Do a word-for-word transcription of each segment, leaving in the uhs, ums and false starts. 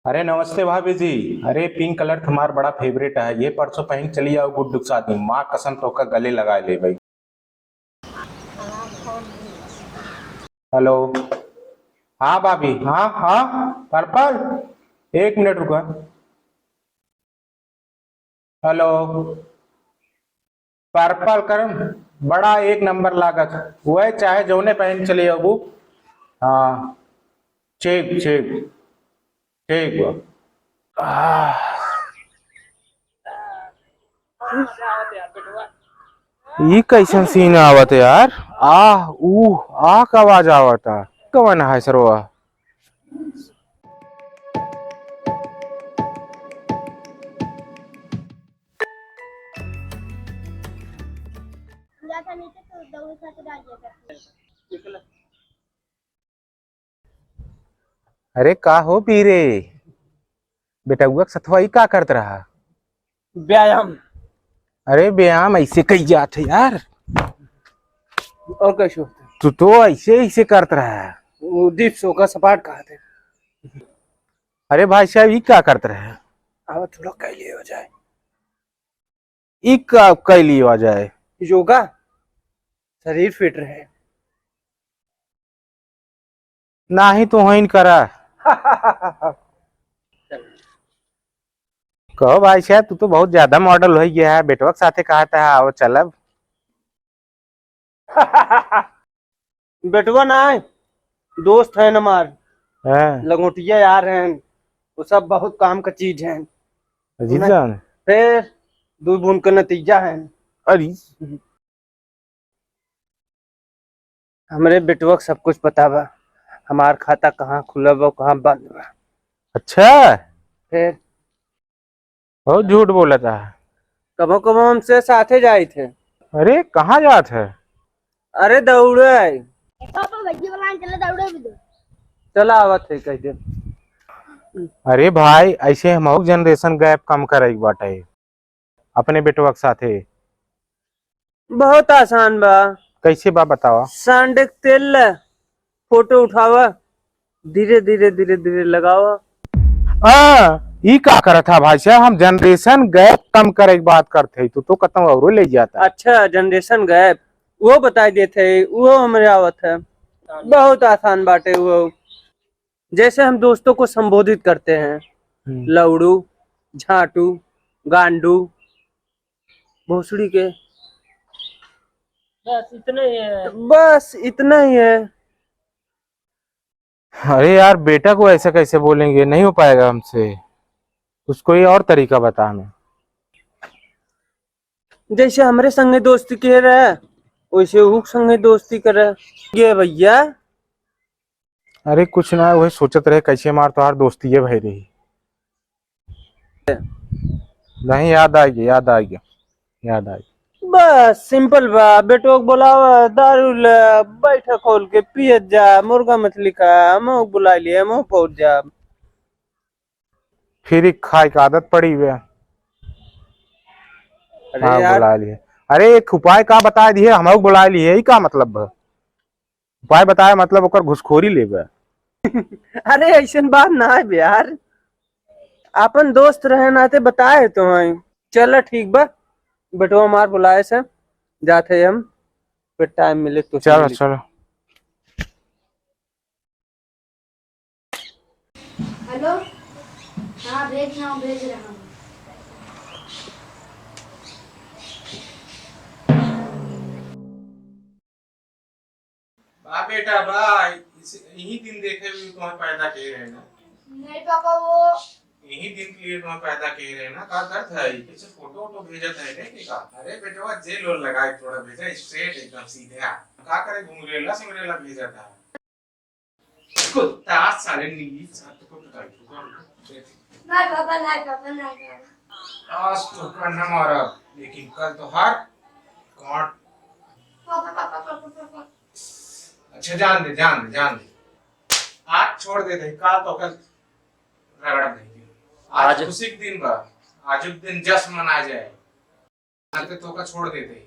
अरे नमस्ते भाभी जी। अरे pink colour तुम्हार बड़ा favourite है, ये परसों पहन चली आओ गुड्डू के साथ में, माँ कसम तोहका गले लगाए लेबे। Hello, हाँ भाभी, हाँ हाँ, purple, एक minute रुका। Hello, purple कलर बड़ा एक number लागत, वह चाहे जौने पहन चले अबू। हाँ, ठीक ठीक, ठीक बा। आह। ई कैसन scene आवत यार? आह, ऊह, आह का आवाज आवता। कवन है सरवा? अरे का हो पीरे, बेटउआ के सथवा ई का करत रहा? व्यायाम। अरे व्यायाम ऐसे कही जात है यार। और कैसे होता है? तू तो ऐसे ऐसे करत रहा। वो dips होगा, सपाट कहा थे। अरे भाई साहब, ई का करत रहा? अब थोड़ा कैली हो जाए। ई का कैली हो जाए? योगा, शरीर fit रहे। नाही तो होइन करा। कहो भाई साहब, तू तो बहुत ज्यादा model हो गया है, बेटवा के साथे कहा था, आओ चलब। बेटवा ना है, दोस्त है हमार। हाँ। लंगोटिया यार हैं, वो सब बहुत काम का चीज हैं। अजीत उन्हें जान। फिर दो बूंद का नतीजा है। अरे। हमरे बेटवा के सब कुछ पता बा, हमार खाता कहाँ खुला बा, कहाँ बंद बा। अच्छा। फिर? बहुत झूठ बोलत है। कबो कबो हमसे साथे जाइत है। अरे, कहाँ जात है? अरे, दौड़े। पापा, भैया वाला चले दौड़े भी दे। चला, आवत है, कह दे। अरे भाई, ऐसे हमहू generation gap कम करे के बाटे अपने बेटवा के साथे। बहुत आसान बा। कैसे बा, बतावा। सांडे के तेल ले, फोटो उठावा, धीरे धीरे धीरे धीरे लगावा। हाँ, ई का करत हा भाई साहब? हम generation gap कम करे के बात करत है, तू तो कतौ औरो ले जाता। अच्छा, generation gap, वो बताई देत है, वो हमरे आवत है। बहुत आसान बाटे वो। जैसे हम दोस्तों को संबोधित करते हैं, हम्म। लौड़ू, झाटू, गांडू, भोसड़ी के। बस इतना ही है। बस इतना ही है। अरे यार, बेटा को ऐसा कैसे बोलेंगे? नहीं हो पाएगा हमसे। कुछ कोई और तरीका बता हमें। जैसे हमरे संगे दोस्ती किहे रहे, वैसे ऊ संगे दोस्ती करे। ये भैया। अरे कुछ ना, वही सोचत रहे कैसे हमार तोहार दोस्ती ये भई रही। नहीं, याद आ गया, याद आ गया, याद आ गया। बस simple बा, बेटो के बोलावा, दारू ले, बैठा खोल के पियत जा, मुर्गा मछली खा, हमहू के बुला लिए, हमहू पहुंच जा। फिर एक खाए के आदत पड़ी बे। अरे हाँ, यार। बुला लिए। अरे एक उपाय का बता दिए, हमहू के बुला लिए, ई का मतलब है? उपाय बताए मतलब ओकर घुसखोरी लेबे। अरे ऐसन बात ना है बे यार, अपन दोस्त रहे नाते बताए तो हैं। चल ठीक बा, बेटवा हमार बुलाए से जात है हम, फिर time मिले तो चलो, मिली। चलो। हेलो, हाँ भेज रहा हूँ, भेज रहा हूँ। बा बेटा बा, इस, यही दिन देखे हुए तुम्हें पैदा किए रहे ना। नहीं पापा, वो यही दिन के लिए तुम्हें पैदा किए रहे ना। का करत है? कैसे फोटो वोटो भेजत है नहीं का? अरे बेटवा, जेल वेल लगाए थोड़ा भेजा, straight एकदम सीधे आ। का करे, घुंगरेला सुंगरेला भेजत है। कुत्ता साले नीली साथ को बताई, रुको, रुको। नहीं पापा, नहीं पापा, नहीं पापा। आज तो का न मारा, लेकिन कल तो हर काट। पापा, पापा, पापा, पापा। अच्छा, जान दे, जान दे, जान दे। आज छोड़ देते हैं, काल तो कल रगड़ा नहीं। आज आज खुशी के दिन बा, आज के दिन जश्न मनाया जाए। नाते तोका छोड़ देते ही।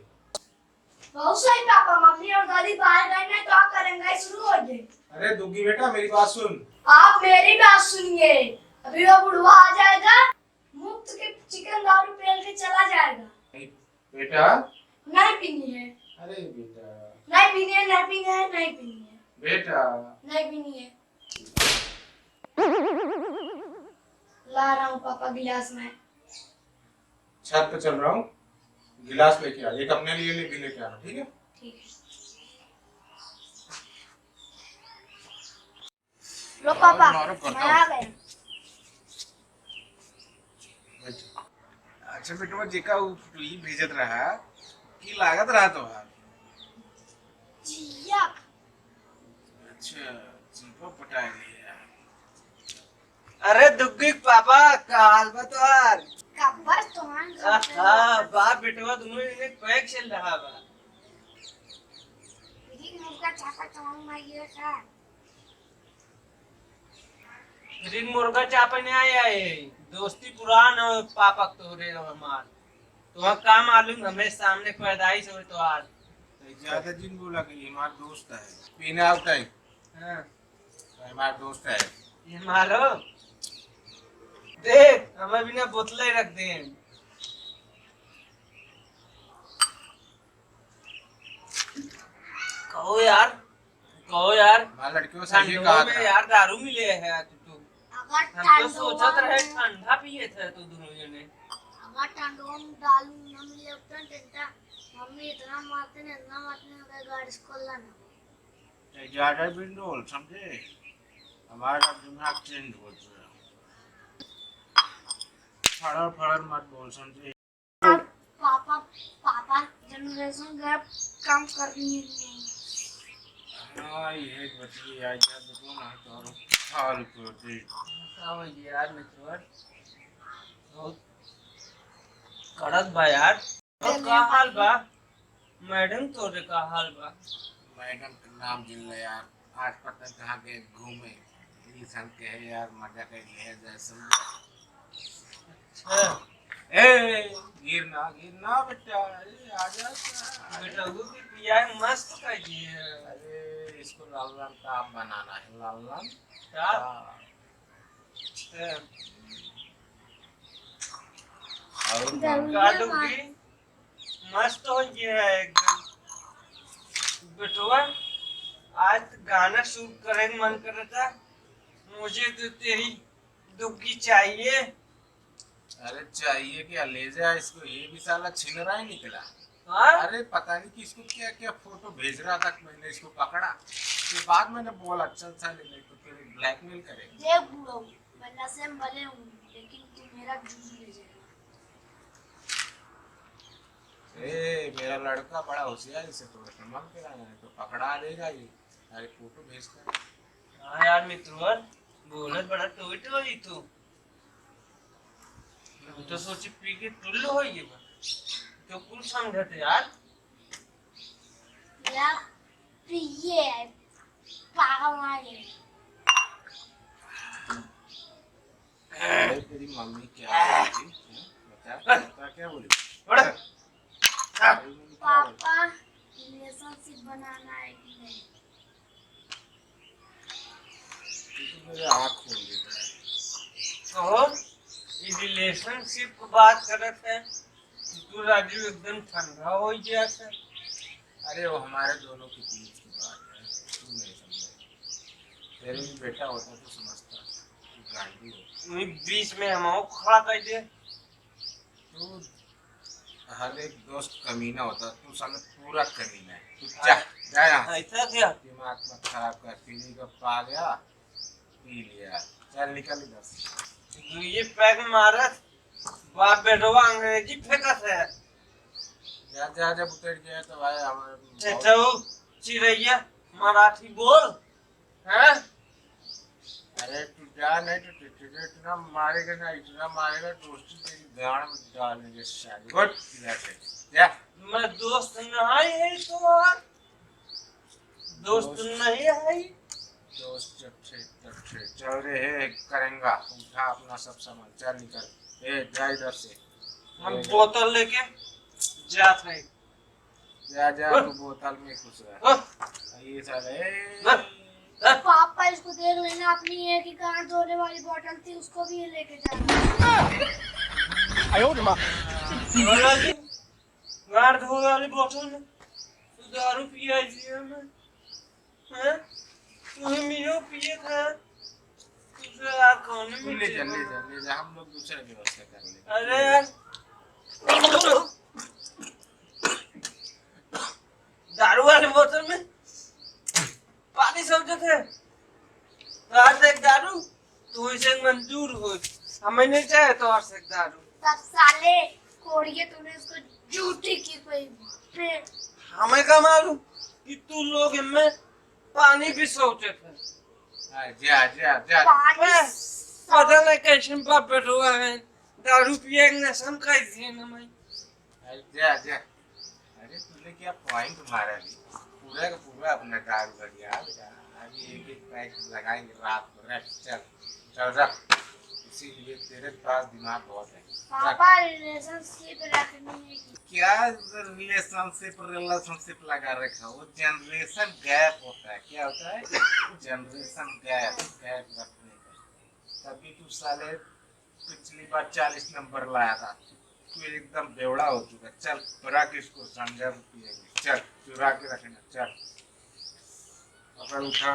बहुत सही पापा, मम्मी और दादी बाहर गए ना, तो आप करेंगे शुरू हो गए। अरे दुग्गी बेटा, मेरी बात सुन। आप मेरी बात सुनिए। अब बुढ़वा, बुढ़वा आ जाएगा, मुफ्त के चिकन दारू पेल के चला जाएगा। बेटा। नहीं पीनी है। अरे बेटा। नहीं पीनी है, नहीं पीनी है, नहीं पीनी है। बेटा। नहीं पीनी है। ला रहा हूँ पापा गिलास में। छत पे चल रहा हूँ, गिलास लेके आ, एक अपने लिए ले भी लेके आना, ठीक है? ठीक है। लो पापा, और, और, मैं आ गया। अच्छा बेटवा, जेका उ टुई भेजत रहा, की लागत रहा तोहार? जिया। अच्छा, जीपो पटा लिया। अरे दुग्गी के पापा, का हाल बा तोहार? कब्बर तोहार आहा, बाप बेटवा दोनों जने पैक चल रहा बा। दीदी, मुर्गा चापा तोहार मांगिए का? दिन मुर्गा चापे नहीं आए, आए। दोस्ती पुरान हो, पापक तोरे और हमार। तुम्हारा का मालूम, हमें सामने पैदाइश हो तो आज। ज्यादा जिन बोला कि ये हमार दोस्त है। पीने आवता है। हाँ। तो हमार दोस्त है। ये मारो। देख, हमें बिना बोतले रख दे। कहो यार, कहो यार। हमार लड़कियों से ये ठंडवा कहा में था। यार दारू मिले है यार तू तो। अगर हम तो ठंडवा सोचत रहे में ठंडा पिए थे तू दोनों जने। अगर ठंडवा में दारू न मिले तो टेंटा मम्मी इतना मारते ने, इतना मारते ने, अगर गाड़ी से खोलना ना। ते ज्यादा भी बोल समझे, हमारा दिमाग चेंज हो गया। फड़र फड़र मत बोल समझे। पापा, पापा, जनरेशन गैप कम करनी है। हाँ, ये बच्ची आ गया, देखो ना, तो हाल कर दे। का हो गया यार, मित्रवर? बहुत कड़क बा यार। और का हाल बा? मैडम तोरे का हाल बा? मैडम के नाम जिन ले यार, आज पता कहाँ गए घूमे। ई सन के है यार, मजा कर ले जाए समझे। अच्छा। ए, गिरना, गिरना बेटा, ए, आ जा, आ जा। बेटा, वो भी पिया है, मस्त कर दिए। अरे, इसको लाल लाल का आप बनाना है, लाल लाल। का? हाँ। अच्छा। और का डुग्गी? मस्त हो गया है एकदम। बेटवा, आज तो गाना शुरू करे के मन करता। मुझे तो तेरी दुग्गी चाहिए। अरे चाहिए क्या, ले जा इसको, ये भी साला छिनरा ही निकला। हाँ? अरे पता नहीं किसको क्या क्या फोटो भेज रहा था, मैंने इसको पकड़ा। फिर बाद में बोला, "चल साले, नहीं तो फिर ब्लैकमेल करेगा।" देख बुढ़ऊ, मैं नशे में भले हूँ, लेकिन तू मेरा जूस ले जाएगा। ए, मेरा लड़का बड़ा होशियार, इसे थोड़ा संभाल के रहना, नहीं तो पकड़ा देगा ये। अरे फोटो भेजता है। हाँ यार मित्रवर, बोलत बड़ा टोइट हो तू। हम तो सोचे पी के टुल्लू हो ये बा। तो कुल समझत यार। या प्रिय है, पागल ना ये। अरे तेरी मम्मी क्या बोली थी? हैं? बता, बता क्या बोली? बड़ा। अरे मम्मी क्या बोली? पापा, रिलेशनशिप बनाना है कि नहीं? तू तो मेरे आँख खोल देता है। कहो, ये रिलेशनशिप की बात करत है, तू राजू एकदम ठंडा हो गया था। अरे वो हमारे दोनों के बीच की बात है, तू नहीं समझे। तेरे भी बेटा होता तो समझता, तू गांडी हो। वही बीच में हम खड़ा कर दे। तू हर एक दोस्त कमीना होता, तू साला पूरा कमीना है। तू जा, जा यहाँ से। ऐसा क्या? दिमाग मत खराब कर, पीली का पा गया, पी लिया, चल निकल इधर से। ये पैक मारत, बाप बेटवा अंग्रेजी फेंकत है। जा, जा, जब उतर गया तो भाई हमारे ठेठऊ, चिरैया, मराठी बोल। हैं? अरे तू जा, नहीं तो तुझे इतना मारेगा ना, इतना मारेगा, दोस्ती तेरी गांड में डालेंगे साले। उठ इधर से, जा। मैं दोस्त नहीं है तुम्हार, दोस्त दोस्त नहीं है। दोस्त जब थे तब थे, चल रे, हे, करेंगा, उठा अपना सब सामान, चल निकल। ए, जा इधर से। हम ए, बोतल लेके जात है। जा, जा, हाँ। तू बोतल में घुस रहा। हाँ। ये साले, ए। हाँ। पापा, इसको देख लेना, अपनी एक ही गांड धोने वाली बोतल थी, उसको भी ये लेके जाना। गांड धोने वाली बोतल में तू दारू पिया जिया में, हैं? तू ही मिलो पिए था, तुझे यार कौन तू ले जा, ले जा, ले जा, हम लोग दूसरा व्यवस्था कर लेंगे। अरे यार, दारू वाली बोतल में पानी समझे थे। तो आज एक दारू, तू इसे मंजूर हो। हमें नहीं चाहे तो आज एक दारू। तब साले कोड़िए, तूने उसको जूठी की कोई पे। हमें का मालूम कि तू लोग इनमें पानी भी सोचे थे। हाँ, जा, जा, जा। पानी मैं सब पता नहीं कैसे बाप बैठा हुआ है, दारू पिए के नशा में कर दिए ना मैं। अरे जा, जा। अरे तूने क्या point मारा रे? पूरा का पूरा अपना दारू का दिया बेटा। अभी एक एक पैक लगाएंगे रात को। रख, चल, चल रख। इसीलिए तेरे पास दिमाग बहुत है। पापा, relationship रखनी है कि क्या relationship, relationship लगा रखा? वो generation gap होता है। क्या होता है? Generation gap, gap रखने का। तभी तू साले पिछली बार चालीस नंबर लाया था, तू एकदम बेवड़ा हो चुका। चल, रख इसको, संजय को पिएंगे। चल, चुरा के रखना, चल। पकड़, उठा।